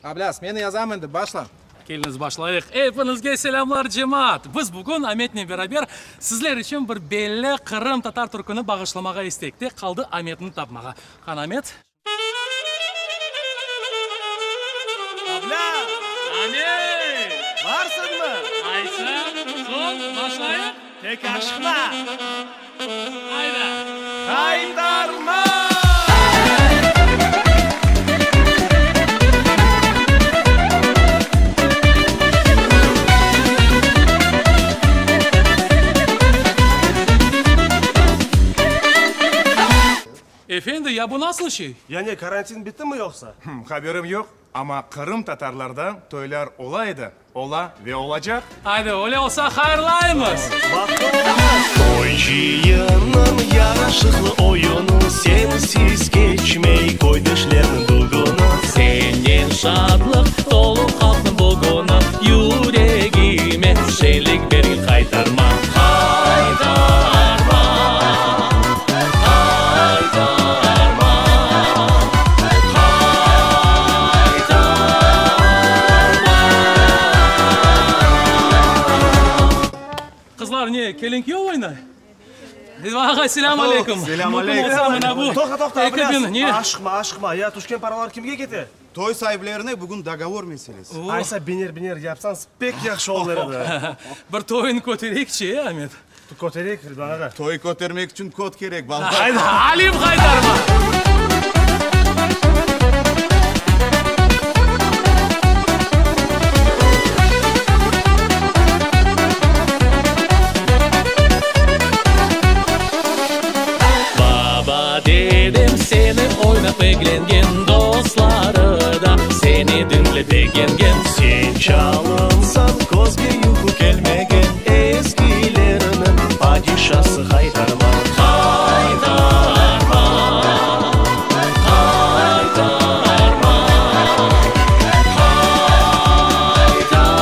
Ablâz, men yazam endi, başla. Keliñiz başlayıq. Epiñizge selâmlar, cemaat! Biz bugün Ametnen beraber sizler içün bir belli qırımtatar türküni bağışlamağa isteyik. Tek qaldı Ametni tapmağa. Qana, Amet? Ablâz! Amet! Barsıñmı? Aysa, soñ, başlayıq? Tek aşıqma! Ayda! Qaytarma! Efendi, ya bu nasıl şey? Ya ne, karantin bittimi yoqsa? Haberim yoq, amma qırımtatarlarda toylar ola edi, ola ve olacaq. Aydı, öyle olsa hayırlaymız! Bahtlı oluñız! Toy cıyınıñ yaraşıqlı oyunı, Sensiz keçmey köydeşlerniñ dügüni. Senen şadlıq tolu halqnıñ bugüni, Yüregime şenlik bergin qaytarma. Qaytarma, qaytarma, qaytarma. Qızlar, ne, kelin-kiyov oynay? Ağa, selâm aleyküm. Selâm aleyküm. Mümkün olsa, mına bu Toqta, toqta, 2000, ne? Aşıqma, aşıqma. Ya tüşken paralar kimge kete? Toy saiplerine bugün dogovor meselesi. Aysa biner-biner yapsañız pek yahşı olur edi. Bir toyun kötereyikçi, e, Amet? Kötereyik, Ridvan ağa. Toy kötermek içün köt kerek, balalar. Ayda, Alim qaytarma! Baba, dedem seni oynap eglengen, Dostları da seni diñlep begengen. Sen çalınsañ, közge yuqu kelmegen, Eskilerniñ padişası Haytarma. Haytarma, haytarma, haytarma.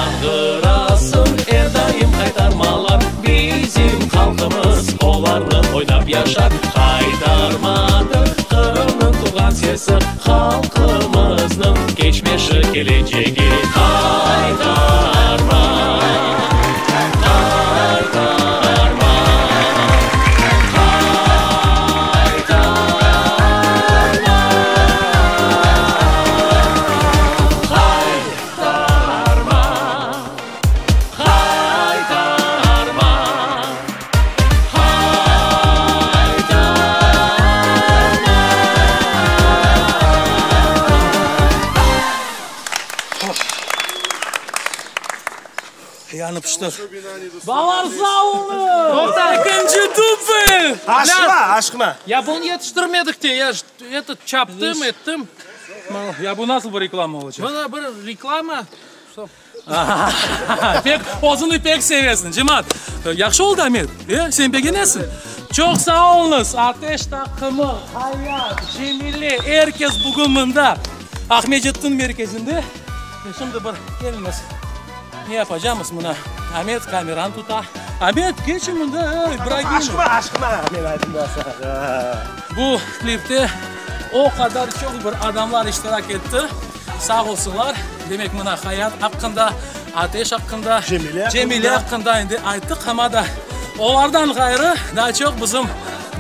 Yañğırasın er daim qaytarmalar, Bizim halqımız olarnı oynap yaşar. Qaytarmadır Qırımnıñ tuvğan sesi, Halqımıznıñ keçmişi, kelecegi. Qaytarma, qaytarma, qaytarma, qaytarma, qaytarma, qaytarma. Yanıp pıştıq. Balalar, sağ oluñ! Ekinci dubl! Aşıqma, aşıqma. Ya bunı yetiştirmedik de, ya этот, çaptım, ettim. Ya bu nasıl bir reklama olacaq? Mına bir reklama. Pek, özüni pek sevesiñ, cemaat. Yahşı oldı, Amet, e, sen begenesiñ. Çoq sağ oluñız, Ateş taqımı, Hayat, Cemile, er kes bugün mında, Aqmescitniñ merkezinde. Ve şimdi bir keliñiz, ne yapacamız, mına, Amet kameranı tuta. Amet, keçin mında, ey, İbragimov. Aşıqma, aşıqma, men aytım da saña. Bu klipte o qadar çoq bir adamlar iştirak etti, sağ olsunlar. Demek, mına Hayat aqqında, Ateş aqqında, Cemile aqqında, Cemile aqqında endi ayttıq, amma da olardan ğayrı daa çoq bizim.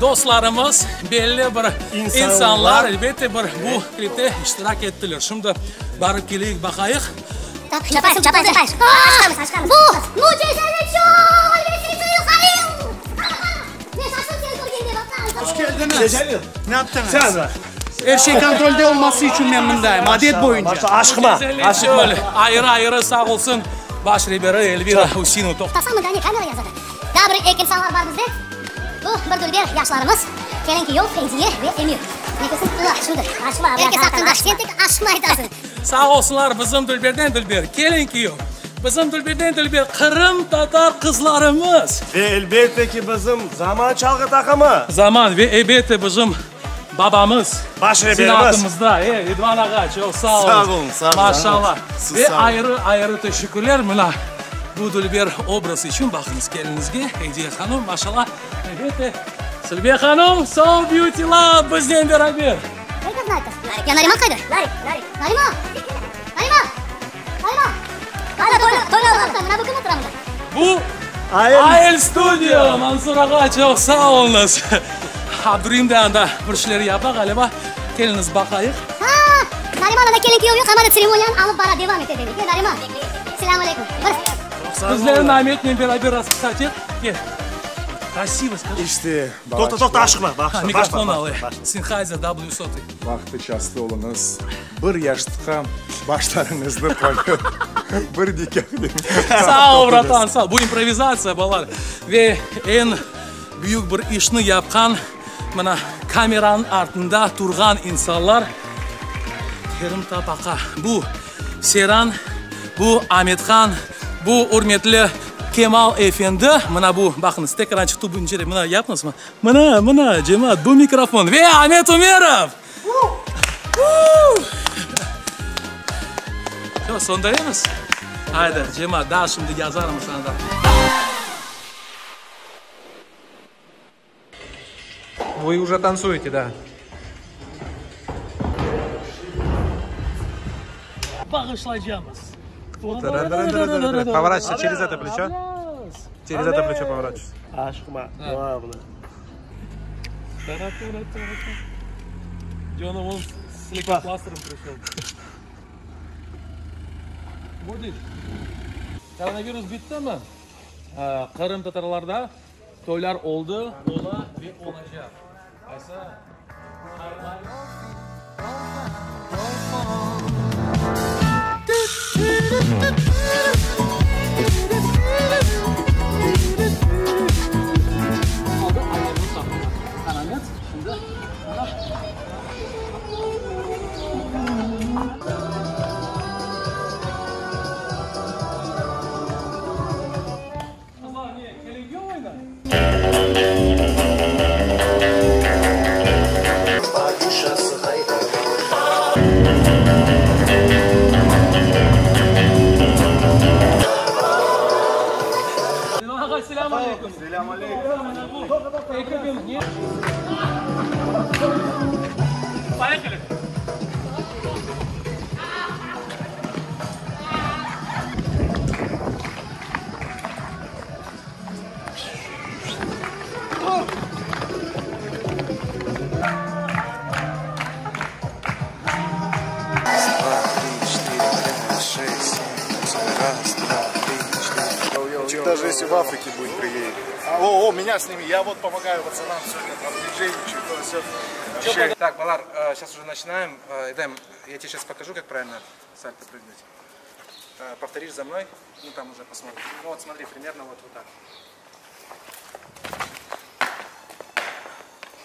dostlarımız, belli bir insanlar, elbette, bir bu klipte iştirak ettiler. Şimdi barıp keleyik, baqayıq. Çapay, çapay, çapay. Bu mücizeli çöl Hoş keldiñiz. Ne yaptıñız? Er şey kontrolde olması içün men mındayım, adet boyunca. Aşıqma, aşıqma. Ayrı-ayrı sağ olsun baş reberi Elvira Usinova. Toqtasamı da ne, kamera yazadı. Daa bir eki insanlar bar bizde. Bu bir dülber yaşlarımız, kelen kiyov Fenziye ve Emir. Nefesim tutula şimdi. Er kes aqqında sen tek aşıqma aytasıñ. Sağ olsunlar bizim dülberden dülber kelin kiyov, bizim dülberden dülber qırımtatar qızlarımız. Ve elbette ki bizim Zaman çalğı taqımı. Zaman ve elbette bizim babamız. Baş reberimiz. Zenaatımızda, e, Ridvan ağa, çoq sağ oluñ. Sağ oluñ, sağ oluñ. Maşallah. Siz Ve sağ oluñ. ayrı ayrı teşekkürler mına bu dülber obraz içün, baqıñız kelinizge, Ediye hanım, maşallah. Elbette, Sülbiye hanım, So Beauty Love biznen beraber. Ya Nariman qayda? Nariman! Nariman! Nariman! Toqta, mına bu kim otura mında? Bu AL Studio, Mansur ağa, çoq sağ oluñız. Abdureim de anda bir şeyler yapa, ğaliba. Keliñiz, baqayıq. Ha, Nariman anda kelin-kiyov yoq, amma da tseremoniyanı alıp bara, devam ete demek, e, Nariman? Selâm aleyküm. Bir. Bizlerni Ametnen beraber raspısat et. Kel. Krasivo, skajı. İşte, Toqta, toqta, aşıqma, Ha, mikrofon al, e. Sennheiser W100. Bahtı-çastı oluñız, bir yaştıqqa başlarıñıznı qoyıp, bir nikâh Sağ ol, bratan, sağ ol. Bu improvizatsiya, balalar. Ve eñ büyük bir işni yapqan, mına, kameranıñ artında turğan insanlar, Kerim Tapaqa. Bu Seyran, bu Amethan, bu ürmetli Kemal efendi, mına bu, baqıñız, tekrar çıqtı bu incere, mına yapıñız, mına, mına, cemaat, bu mikrofon ve Amet Ümerov! Vse, söndüremiz? Ayda, cemaat, daa şimdi yazarmız anda. Вы уже танцуете, да. Bağışlaycamız. Поворачивайся через это плечо. Через это плечо поворачивайся. Aşıqma, главное. Джона вон с лейкопластырем пришел. Будет. Koronavirus bittimi? Qırımtatarlarda toylar oldı, ola ve olacaq. Aysa, hayırlayıq. Selâm aleyküm. Selâm aleyküm. Поехали. Раз, два, три, четыре. Даже если в Африке будет, приедет. О, о, меня сними. Я вот помогаю пацанам сегодня, там диджейничаю, то все. Вообще. Так, Балар, сейчас уже начинаем. Эдем, я тебе сейчас покажу, как правильно сальто прыгнуть. Повторишь за мной, ну там уже посмотрим. Ну вот смотри, примерно вот, вот так.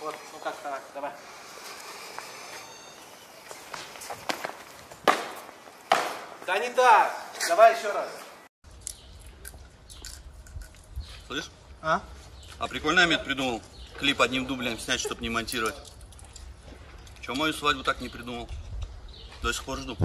Вот, ну как так, давай. Да не так! Давай еще раз. Слышь? А? А прикольно Амет придумал клип одним дублем снять, чтобы не монтировать. Че мою свадьбу так не придумал? До сих пор жду.